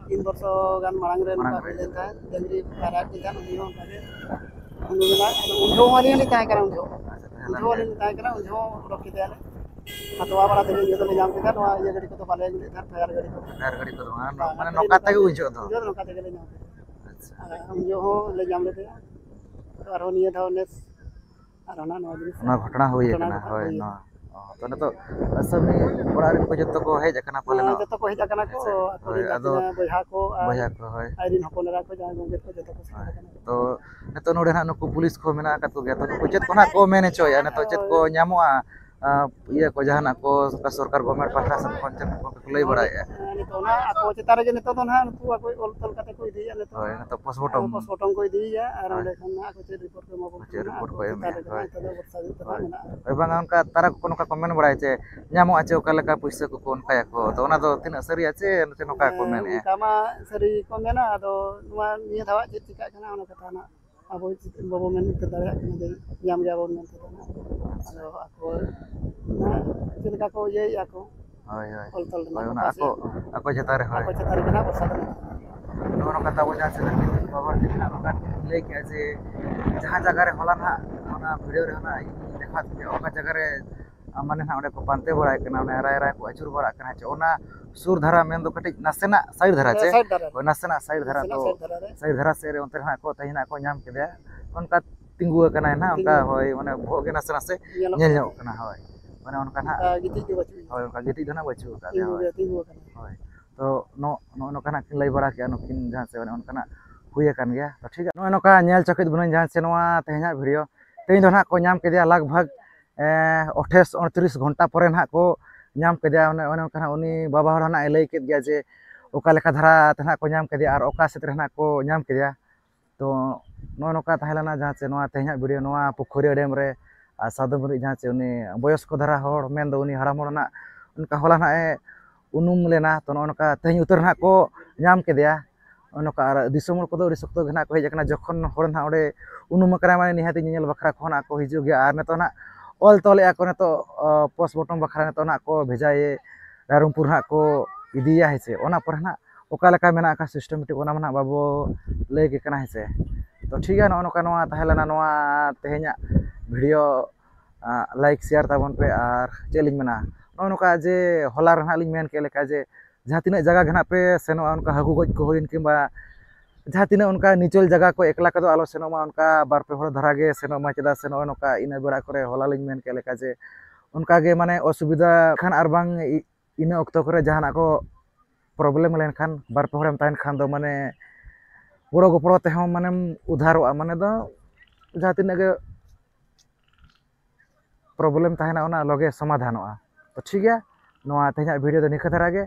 ᱛᱤᱱ ᱵᱚᱨᱥᱚ ᱜᱟᱱ ᱢᱟᱲᱟᱝ ᱨᱮ ᱢᱟᱲᱟᱝ ᱱᱚᱝᱠᱟ ᱨᱮ᱾ ᱦᱩᱭ ᱞᱮᱱ ᱛᱟᱦᱮᱸᱫ᱾ ᱰᱟᱹᱝᱨᱤ ᱯᱟᱭᱨᱟ ᱠᱮᱫᱟ ᱩᱱᱤ ᱦᱚᱸ ᱚᱱᱠᱟ ᱜᱮ᱾ ᱩᱱᱤ ᱢᱮᱱᱟ, ᱟᱫᱚ ᱩᱱ ᱡᱚᱦᱚᱜ ᱟᱹᱞᱤᱧ ᱦᱚᱸᱞᱤᱧ ᱛᱟᱦᱮᱸ ᱠᱟᱱᱟ, ᱩᱱ ᱡᱚᱦᱚᱜ᱾ ᱟᱪᱪᱷᱟ, ᱛᱟᱦᱮᱸ ᱩᱱ ᱞᱮᱱ ᱡᱚᱦᱚᱜ ᱜᱮ᱾ ᱟᱹᱞᱤᱧ ᱞᱤᱧ ᱛᱟᱦᱮᱸ ᱠᱟᱱᱟ, ᱩᱱ ᱡᱚᱦᱚᱜ ᱚᱰᱚᱠ ᱠᱮᱫᱮᱭᱟᱞᱮ᱾ ᱟᱨ ᱛᱚᱣᱟ ᱵᱟᱲᱟ ᱛᱮᱜᱮ ᱤᱭᱟᱹ ᱫᱚᱞᱮ ᱧᱟᱢ ᱠᱮᱫᱟ, ᱱᱚᱣᱟ ᱤᱭᱟᱹ ᱜᱟᱹᱰᱤ ᱠᱚᱫᱚ ᱵᱟᱞᱮ ᱟᱹᱜᱩ ᱞᱮᱫ ᱛᱟᱦᱮᱸᱫ, ᱴᱟᱭᱟᱨ ᱜᱟᱹᱰᱤ ᱠᱚᱫᱚ᱾ ᱴᱟᱭᱟᱨ ᱜᱟᱹᱰᱤ ᱠᱚᱫᱚ ᱵᱟᱝ, ᱵᱟᱝ, ᱢᱟᱱᱮ ᱠᱷᱟᱹᱞᱤ ᱱᱚᱝᱠᱟ ᱱᱚᱝᱠᱟ ᱛᱮᱜᱮ ᱜᱮ᱾ ᱩᱱ ᱡᱚᱦᱚᱜ ᱫᱚ? ᱩᱱ ᱡᱚᱦᱚᱜ ᱫᱚ ᱱᱚᱝᱠᱟ ᱛᱮᱜᱮ ᱞᱮ ᱧᱟᱢ ᱠᱮᱫᱟ᱾ ᱟᱪᱪᱷᱟ᱾ ᱟᱨ ᱩᱱ ᱡᱚᱦᱚᱜ ᱦᱚᱸ ᱞᱮ ᱧᱟᱢ ᱞᱮᱫᱮᱭᱟ᱾ ᱛᱚ ᱟᱨᱦᱚᱸ ᱱᱤᱭᱟᱹ ᱫᱷᱟᱣ ᱱᱮᱥ ᱚᱱᱟ ᱜᱷᱚᱴᱚᱱᱟ ᱦᱩᱭ ᱜᱷᱚᱴᱚᱱᱟ ᱟᱠᱟᱱᱟ, ᱜᱷᱚᱴᱟᱣ ᱦᱳᱭ, ᱦᱩᱭ ᱱᱚᱣᱟ᱾ ᱮᱱᱟ᱾ ᱚ, ᱛᱚ ᱱᱤᱛᱚᱜ ᱟᱥᱟᱢᱤ ᱚᱲᱟᱜ ᱨᱮᱱ ᱠᱚ ᱡᱚᱛᱚ ᱠᱚ ᱦᱮᱡ ᱟᱠᱟᱱᱟ ᱯᱟᱞᱮᱱᱚᱜ? ᱦᱮᱸ, ᱡᱚᱛᱚ ᱠᱚ ᱦᱮᱡ ᱟᱠᱟᱱᱟ ᱠᱚ, ᱟᱪᱪᱷᱟ, ᱟᱠᱚ ᱦᱳᱭ, ᱨᱮᱱ ᱟᱫᱚ ᱡᱟᱦᱟᱸ ᱛᱤᱱᱟᱹᱜ ᱵᱚᱭᱦᱟ ᱠᱚ ᱟᱨ ᱵᱚᱭᱦᱟ ᱠᱚ, ᱦᱳᱭ᱾ ᱟᱡ ᱨᱮᱱ ᱦᱚᱯᱚᱱ ᱮᱨᱟ ᱠᱚ, ᱡᱟᱦᱟᱸᱭ ᱜᱚᱢᱠᱮ ᱠᱚ, ᱡᱚᱛᱚ ᱠᱚ ᱥᱮᱴᱮᱨ ᱦᱳᱭ᱾ ᱟᱠᱟᱱᱟ᱾ ᱛᱚ ᱱᱤᱛᱚᱜ ᱱᱚᱰᱮ ᱱᱟᱦᱟᱜ ᱱᱩᱠᱩ ᱯᱩᱞᱤᱥ ᱠᱚ ᱢᱮᱱᱟᱜ ᱟᱠᱟᱫ ᱠᱚᱜᱮᱭᱟ, ᱛᱚ ᱱᱩᱠᱩ ᱪᱮᱫ ᱠᱚ ᱱᱟᱦᱟᱜ ᱠᱚ ᱢᱮᱱ ᱦᱚᱪᱚᱭᱮᱫᱼᱟ? ᱱᱤᱛᱚᱜ ᱪᱮᱫ ᱠᱚ ᱦᱳᱭ᱾ ᱧᱟᱢᱚᱜᱼᱟ? ᱟᱸ, ᱤᱭᱟᱹ ᱠᱚ ᱡᱟᱦᱟᱱᱟᱜ ᱠᱚ ᱥᱚᱨᱠᱟᱨ ᱜᱚᱵᱷᱢᱮᱱᱴ ᱯᱟᱦᱴᱟ ᱥᱮᱫ ᱠᱷᱚᱱ ᱪᱮᱫ ᱠᱚ ᱞᱟᱹᱭ ᱦᱳᱭ, ᱵᱟᱲᱟᱭᱮᱫᱼᱟ? ᱱᱤᱛᱚᱜ ᱚᱱᱟ ᱟᱠᱚ ᱪᱮᱛᱟᱱ ᱨᱮᱜᱮ ᱱᱤᱛᱚᱜ ᱫᱚ ᱱᱟᱦᱟᱜ ᱱᱩᱠᱩ ᱟᱠᱚ ᱚᱞ ᱛᱚᱞ ᱠᱟᱛᱮ ᱠᱚ ᱤᱫᱤᱭᱮᱫᱼᱟ ᱱᱤᱛᱚᱜ ᱦᱳᱭ, ᱫᱚ᱾ ᱱᱤᱛᱚᱜ postmortem᱾ ᱟᱨ postmortem ᱠᱚ ᱤᱫᱤᱭᱮᱫᱼᱟ ᱟᱨ ᱦᱳᱭ᱾ ᱚᱸᱰᱮ ᱠᱷᱚᱱ ᱱᱟᱦᱟᱜ ᱟᱠᱚ ᱪᱮᱫ ᱨᱤᱯᱳᱨᱴ ᱠᱚ ᱮᱢᱟ ᱵᱚᱱ ᱪᱮᱫ ᱠᱟᱱᱟ, ᱨᱤᱯᱳᱨᱴ ᱟᱠᱚ ᱠᱚ ᱪᱮᱛᱟᱱ ᱮᱢᱮᱫᱼᱟ? ᱨᱮᱜᱮ ᱦᱳᱭ᱾ ᱱᱤᱛᱚᱜ ᱫᱚ ᱵᱷᱚᱨᱥᱟ ᱦᱩᱭᱩᱜ ᱛᱟᱵᱚᱱᱟ ᱦᱳᱭ᱾ ᱢᱮᱱᱟᱜᱼᱟ᱾ ᱦᱳᱭ, ᱵᱟᱝᱟ, ᱚᱱᱠᱟ ᱛᱟᱨᱟ ᱠᱚᱠᱚ ᱱᱚᱝᱠᱟ ᱠᱚ ᱢᱮᱱ ᱵᱟᱲᱟᱭᱟ ᱡᱮ ᱧᱟᱢᱚᱜᱼᱟ ᱪᱮ ᱚᱠᱟ ᱞᱮᱠᱟ ᱯᱩᱭᱥᱟᱹ ᱠᱚᱠᱚ ᱚᱱᱠᱟᱭᱟᱠᱚ, ᱛᱚ ᱚᱱᱟ ᱫᱚ ᱛᱤᱱᱟᱹᱜ ᱥᱟᱹᱨᱤᱭᱟ ᱪᱮ ᱱᱚᱝᱠᱟ ᱠᱚ ᱦᱮᱸ, ᱢᱮᱱᱮᱫᱼᱟ? ᱚᱱᱠᱟ ᱢᱟ ᱥᱟᱹᱨᱤ ᱜᱮᱠᱚ ᱢᱮᱱᱟ, ᱟᱫᱚ ᱱᱚᱣᱟ ᱱᱤᱭᱟᱹ ᱫᱷᱟᱣᱟᱜ ᱪᱮᱫ ᱪᱤᱠᱟᱹᱜ ᱠᱟᱱᱟ ᱚᱱᱟ ᱠᱟᱛᱷᱟ ᱱᱟᱜ ᱟᱵᱚ ᱵᱟᱵᱚ ᱢᱮᱱ ᱩᱛᱟᱹᱨ ᱫᱟᱲᱮᱭᱟᱜ ᱠᱟᱱᱟ ᱡᱮ ᱧᱟᱢ ᱜᱮᱭᱟᱵᱚᱱ ᱢᱮᱱᱛᱮ ᱫᱚ ᱱᱟᱜ᱾ ᱟᱫᱚ ᱟᱠᱚ ᱱᱟᱜ ᱪᱮᱫ ᱞᱮᱠᱟ ᱠᱚ ᱤᱭᱟᱹᱭᱮᱫᱼᱟ ᱠᱚ, ᱦᱳᱭ, ᱦᱳᱭ᱾ ᱚᱞ ᱛᱚᱞ ᱨᱮᱱᱟᱜ ᱦᱳᱭ, ᱠᱚ ᱚᱱᱟ ᱯᱟᱥᱮ ᱟᱠᱚ, ᱟᱠᱚ ᱪᱮᱛᱟᱱ ᱨᱮ, ᱦᱳᱭ᱾ ᱟᱠᱚ ᱪᱮᱛᱟᱱ ᱨᱮᱜᱮ ᱱᱟᱜ ᱵᱷᱚᱨᱥᱟ ᱫᱚ ᱢᱮᱱᱟᱜᱼᱟ᱾ ᱱᱚᱜᱼᱚ ᱱᱚᱝᱠᱟ ᱛᱟᱵᱚ ᱡᱟᱦᱟᱸ ᱥᱮᱫ ᱨᱮᱱ ᱵᱟᱵᱟ ᱦᱚᱲ ᱛᱟᱹᱠᱤᱱ ᱱᱟᱜ ᱱᱚᱝᱠᱟ ᱠᱤᱱ ᱞᱟᱹᱭ ᱠᱮᱜᱼᱟ ᱡᱮ ᱡᱟᱦᱟᱸ ᱡᱟᱭᱜᱟ ᱨᱮ ᱦᱚᱞᱟ ᱱᱟᱜ ᱚᱱᱟ video ᱨᱮ ᱦᱚᱸ ᱱᱟᱜ ᱤᱧ ᱫᱮᱠᱷᱟᱣ ᱠᱮᱫ ᱯᱮᱭᱟ, ᱚᱠᱟ ᱡᱟᱭᱜᱟ ᱨᱮ, ᱟ, ᱢᱟᱱᱮ ᱱᱟᱜ ᱚᱸᱰᱮ ᱠᱚ ᱯᱟᱱᱛᱮ ᱵᱟᱲᱟᱭ ᱠᱟᱱᱟ, ᱚᱱᱮ ᱨᱟᱭ ᱨᱟᱭ ᱠᱚ ᱟᱹᱪᱩᱨ ᱵᱟᱲᱟᱜ ᱠᱟᱱᱟ, ᱪᱮ ᱚᱱᱟ ᱥᱩᱨ ᱫᱷᱟᱨᱟ ᱢᱮᱱᱫᱚ ᱠᱟᱹᱴᱤᱡ ᱱᱟᱥᱮᱱᱟᱜ side ᱫᱷᱟᱨᱟ ᱦᱮᱸ, ᱪᱮ? side ᱫᱷᱟᱨᱟ ᱨᱮ᱾ ᱦᱳᱭ, ᱱᱟᱥᱮᱱᱟᱜ side ᱫᱷᱟᱨᱟ ᱱᱟᱥᱮᱱᱟᱜ ᱛᱚ, side ᱫᱷᱟᱨᱟ ᱨᱮ᱾ Side ᱫᱷᱟᱨᱟ ᱥᱮᱫ ᱨᱮ ᱚᱱᱛᱮ ᱨᱮ ᱱᱟᱜ ᱠᱚ ᱛᱮᱦᱮᱧ ᱱᱟᱜ ᱠᱚ ᱧᱟᱢ ᱠᱮᱫᱮᱭᱟ᱾ ᱚᱱᱠᱟ ᱛᱤᱸᱜᱩ ᱟᱠᱟᱱᱟᱭ ᱱᱟᱜ, ᱚᱱᱠᱟ, ᱛᱤᱸᱜᱩ᱾ ᱦᱳᱭ, ᱢᱟᱱᱮ ᱵᱚᱦᱚᱜ ᱜᱮ ᱱᱟᱥᱮ ᱱᱟᱥᱮ ᱧᱮᱞᱚᱜ ᱧᱮᱞ ᱠᱟᱱᱟ᱾ ᱧᱚᱜ ᱠᱟᱱᱟ, ᱦᱳᱭ᱾ ᱢᱟᱱᱮ ᱚᱱᱠᱟ ᱱᱟᱜ, ᱚᱱᱠᱟ ᱜᱤᱛᱤᱡ ᱫᱚ ᱵᱟᱹᱪᱩᱜ ᱮᱭᱟ᱾ ᱦᱳᱭ, ᱚᱱᱠᱟ ᱜᱤᱛᱤᱡ ᱫᱚ ᱱᱟᱜ ᱵᱟᱹᱪᱩᱜ ᱟᱠᱟᱫ ᱛᱤᱸᱜᱩ ᱛᱟᱭᱟ, ᱦᱳᱭ᱾ ᱜᱮ, ᱛᱤᱸᱜᱩ ᱟᱠᱟᱱᱟ᱾ ᱦᱳᱭ᱾ ᱛᱚ ᱱᱚᱜ-, ᱱᱚᱜᱼᱚ ᱱᱚᱝᱠᱟ ᱱᱟᱜ ᱠᱤᱱ ᱞᱟᱹᱭ ᱵᱟᱲᱟ ᱠᱮᱜᱼᱟ ᱱᱩᱠᱤᱱ ᱡᱟᱦᱟᱸ ᱥᱮ ᱚᱱᱮ ᱚᱱᱠᱟᱱᱟᱜ ᱦᱩᱭ ᱟᱠᱟᱱ ᱜᱮᱭᱟ᱾ ᱛᱚ ᱴᱷᱤᱠ ᱜᱮᱭᱟ, ᱱᱚᱜᱼᱚᱭ ᱱᱚᱝᱠᱟ ᱧᱮᱞ ᱪᱚ ᱠᱮᱫ ᱵᱚᱱᱟᱹᱧ ᱡᱟᱦᱟᱸ ᱥᱮ ᱱᱚᱣᱟ ᱛᱮᱦᱮᱧᱟᱜ video᱾ ᱛᱮᱦᱮᱧ ᱫᱚ ᱱᱟᱜ ᱠᱚ ᱧᱟᱢ ᱠᱮᱫᱮᱭᱟ ᱞᱟᱜᱽ ᱵᱷᱟᱜᱽ, ᱮᱸ, ᱟᱴᱷᱟᱥ ᱩᱱᱛᱨᱤᱥ ᱜᱷᱚᱱᱴᱟ ᱯᱚᱨᱮ ᱱᱟᱜ ᱠᱚ ᱧᱟᱢ ᱠᱮᱫᱮᱭᱟ᱾ ᱚᱱᱮ, ᱚᱱᱮ ᱚᱱᱠᱟ ᱱᱟᱜ ᱩᱱᱤ ᱵᱟᱵᱟ ᱦᱚᱲ ᱱᱟᱜ ᱮ ᱞᱟᱹᱭ ᱠᱮᱫ ᱜᱮᱭᱟ ᱡᱮ ᱚᱠᱟ ᱞᱮᱠᱟ ᱫᱷᱟᱨᱟ ᱛᱮ ᱱᱟᱜ ᱠᱚ ᱧᱟᱢ ᱠᱮᱫᱮᱭᱟ ᱟᱨ ᱚᱠᱟ ᱥᱮᱫ ᱨᱮ ᱱᱟᱜ ᱠᱚ ᱧᱟᱢ ᱠᱮᱫᱮᱭᱟ᱾ ᱛᱚ ᱱᱚᱜᱼᱚ ᱱᱚᱝᱠᱟ ᱛᱟᱦᱮᱸ ᱞᱮᱱᱟ ᱡᱟᱦᱟᱸ ᱪᱮ ᱱᱚᱣᱟ ᱛᱮᱦᱮᱧᱟᱜ ᱵᱷᱤᱰᱤᱭᱳ, ᱱᱚᱣᱟ ᱯᱩᱠᱷᱩᱨᱤᱭᱟᱹ ᱰᱮᱢ ᱨᱮ ᱟᱨ ᱥᱟᱫᱚᱢ ᱨᱤᱡ ᱡᱟᱦᱟᱸ ᱪᱮ ᱩᱱᱤ ᱵᱚᱭᱚᱥᱠᱚ ᱫᱷᱟᱨᱟ ᱦᱚᱲ, ᱢᱮᱱᱫᱚ ᱩᱱᱤ ᱦᱟᱲᱟᱢ ᱦᱚᱲ ᱱᱟᱜ ᱚᱱᱠᱟ ᱦᱚᱞᱟ ᱱᱟᱜ ᱮ ᱩᱱᱩᱢ ᱞᱮᱱᱟ᱾ ᱛᱚ ᱱᱚᱜᱼᱚ ᱱᱚᱝᱠᱟ ᱛᱮᱦᱮᱧ ᱩᱛᱟᱹᱨ ᱱᱟᱜ ᱠᱚ ᱧᱟᱢ ᱠᱮᱫᱮᱭᱟ᱾ ᱱᱚᱜᱼᱚ ᱱᱚᱝᱠᱟ ᱟᱨ ᱫᱤᱥᱚᱢ ᱦᱚᱲ ᱠᱚᱫᱚ ᱟᱹᱰᱤ ᱥᱚᱠᱛᱚ ᱜᱮ ᱱᱟᱜ ᱠᱚ ᱦᱮᱡ ᱟᱠᱟᱱᱟ᱾ ᱡᱚᱠᱷᱚᱱ ᱦᱚᱲ ᱱᱟᱜ ᱚᱸᱰᱮ ᱩᱱᱩᱢ ᱟᱠᱟᱱᱟ, ᱢᱟᱱᱮ ᱱᱤᱦᱟᱹᱛ ᱧᱮᱧᱮᱞ ᱵᱟᱠᱷᱨᱟ ᱠᱚ ᱱᱟᱜ ᱠᱚ ᱦᱤᱡᱩᱜ ᱜᱮᱭᱟ᱾ ᱟᱨ ᱱᱤᱛᱚᱜ ᱱᱟᱜ ᱚᱞ ᱛᱚᱞᱮᱫᱼᱟ ᱠᱚ ᱱᱤᱛᱚᱜ, ᱟ, ᱯᱳᱥᱴᱢᱚᱨᱴᱮᱢ ᱵᱟᱠᱷᱨᱟ ᱱᱤᱛᱚᱜ ᱱᱟᱜ ᱠᱚ ᱵᱷᱮᱡᱟᱭᱮ ᱨᱟᱭᱨᱚᱝᱯᱩᱨ ᱱᱟᱜ ᱠᱚ ᱤᱫᱤᱭᱟ, ᱦᱮᱸ ᱥᱮ᱾ ᱚᱱᱟ ᱯᱚᱨᱮ ᱱᱟᱜ ᱚᱠᱟ ᱞᱮᱠᱟ ᱢᱮᱱᱟᱜ ᱟᱠᱟᱫ ᱥᱤᱥᱴᱮᱢᱮᱴᱤᱠ, ᱚᱱᱟ ᱢᱟ ᱱᱟᱜ ᱵᱟᱵᱚ ᱞᱟᱹᱭ ᱜᱮ ᱠᱟᱱᱟ, ᱦᱮᱸ ᱥᱮ᱾ ᱛᱚ ᱴᱷᱤᱠ ᱜᱮᱭᱟ, ᱱᱚᱜᱼᱚ ᱱᱚᱝᱠᱟ ᱱᱚᱣᱟ ᱛᱟᱦᱮᱸ ᱞᱮᱱᱟ ᱱᱚᱣᱟ ᱛᱮᱦᱮᱧᱟᱜ ᱵᱷᱤᱰᱤᱭᱳ᱾ ᱞᱟᱭᱤᱠ ᱥᱮᱭᱟᱨ ᱛᱟᱵᱚᱱ ᱯᱮ᱾ ᱟᱨ ᱪᱮᱫ ᱞᱤᱧ ᱢᱮᱱᱟ, ᱱᱚᱜᱼᱚ ᱱᱚᱝᱠᱟ ᱡᱮ ᱦᱚᱞᱟ ᱨᱮ ᱱᱟᱜ ᱞᱤᱧ ᱢᱮᱱ ᱠᱮᱫ ᱞᱮᱠᱟ ᱡᱮ ᱡᱟᱦᱟᱸ ᱛᱤᱱᱟᱹᱜ ᱡᱟᱭᱜᱟ ᱜᱮ ᱱᱟᱜ ᱯᱮ ᱥᱮᱱᱚᱜᱼᱟ, ᱚᱱᱠᱟ ᱦᱟᱹᱠᱩ ᱜᱚᱡ ᱠᱚ ᱦᱩᱭᱮᱱ ᱠᱤᱝᱵᱟ ᱡᱟᱦᱟᱸ ᱛᱤᱱᱟᱹᱜ ᱚᱱᱠᱟ ᱱᱤᱪᱚᱞ ᱡᱟᱭᱜᱟ ᱠᱚ ᱮᱠᱞᱟ ᱠᱚᱫᱚ ᱟᱞᱚ ᱥᱮᱱᱚᱜ ᱢᱟ, ᱚᱱᱠᱟ ᱵᱟᱨ ᱯᱮ ᱦᱚᱲ ᱫᱷᱟᱨᱟ ᱜᱮ ᱥᱮᱱᱚᱜ ᱢᱟ᱾ ᱪᱮᱫᱟᱜ ᱥᱮ ᱱᱚᱜᱼᱚᱭ ᱱᱚᱝᱠᱟ ᱤᱱᱟᱹ ᱵᱮᱲᱟ ᱠᱚᱨᱮ ᱦᱚᱞᱟ ᱞᱤᱧ ᱢᱮᱱ ᱠᱮᱫ ᱞᱮᱠᱟ ᱡᱮ ᱚᱱᱠᱟ ᱜᱮ ᱢᱟᱱᱮ ᱚᱥᱩᱵᱤᱫᱷᱟ ᱠᱷᱟᱱ ᱟᱨ ᱵᱟᱝ ᱤ-, ᱤᱱᱟᱹ ᱚᱠᱛᱚ ᱠᱚᱨᱮ ᱡᱟᱦᱟᱱᱟᱜ ᱠᱚ ᱯᱨᱚᱵᱞᱮᱢ ᱞᱮᱱᱠᱷᱟᱱ ᱵᱟᱨ ᱯᱮ ᱦᱚᱲᱮᱢ ᱛᱟᱦᱮᱱ ᱠᱷᱟᱱ ᱫᱚ ᱢᱟᱱᱮ ᱜᱚᱲᱚ ᱜᱚᱯᱚᱲᱚ ᱛᱮᱦᱚᱸ ᱢᱟᱱᱮᱢ ᱩᱫᱷᱟᱨᱚᱜᱼᱟ, ᱢᱟᱱᱮ ᱫᱚ ᱡᱟᱦᱟᱸ ᱛᱤᱱᱟᱹᱜ ᱜᱮ ᱯᱨᱚᱵᱞᱮᱢ ᱛᱟᱦᱮᱱᱟ ᱚᱱᱟ ᱞᱚᱜᱮ ᱥᱚᱢᱟᱫᱷᱟᱱᱚᱜᱼᱟ᱾ ᱛᱚ ᱴᱷᱤᱠ ᱜᱮᱭᱟ, ᱱᱚᱣᱟ ᱛᱮᱦᱮᱧᱟᱜ ᱵᱷᱤᱰᱤᱭᱳ ᱫᱚ ᱱᱤᱝᱠᱟᱹ ᱫᱷᱟᱨᱟ ᱜᱮ᱾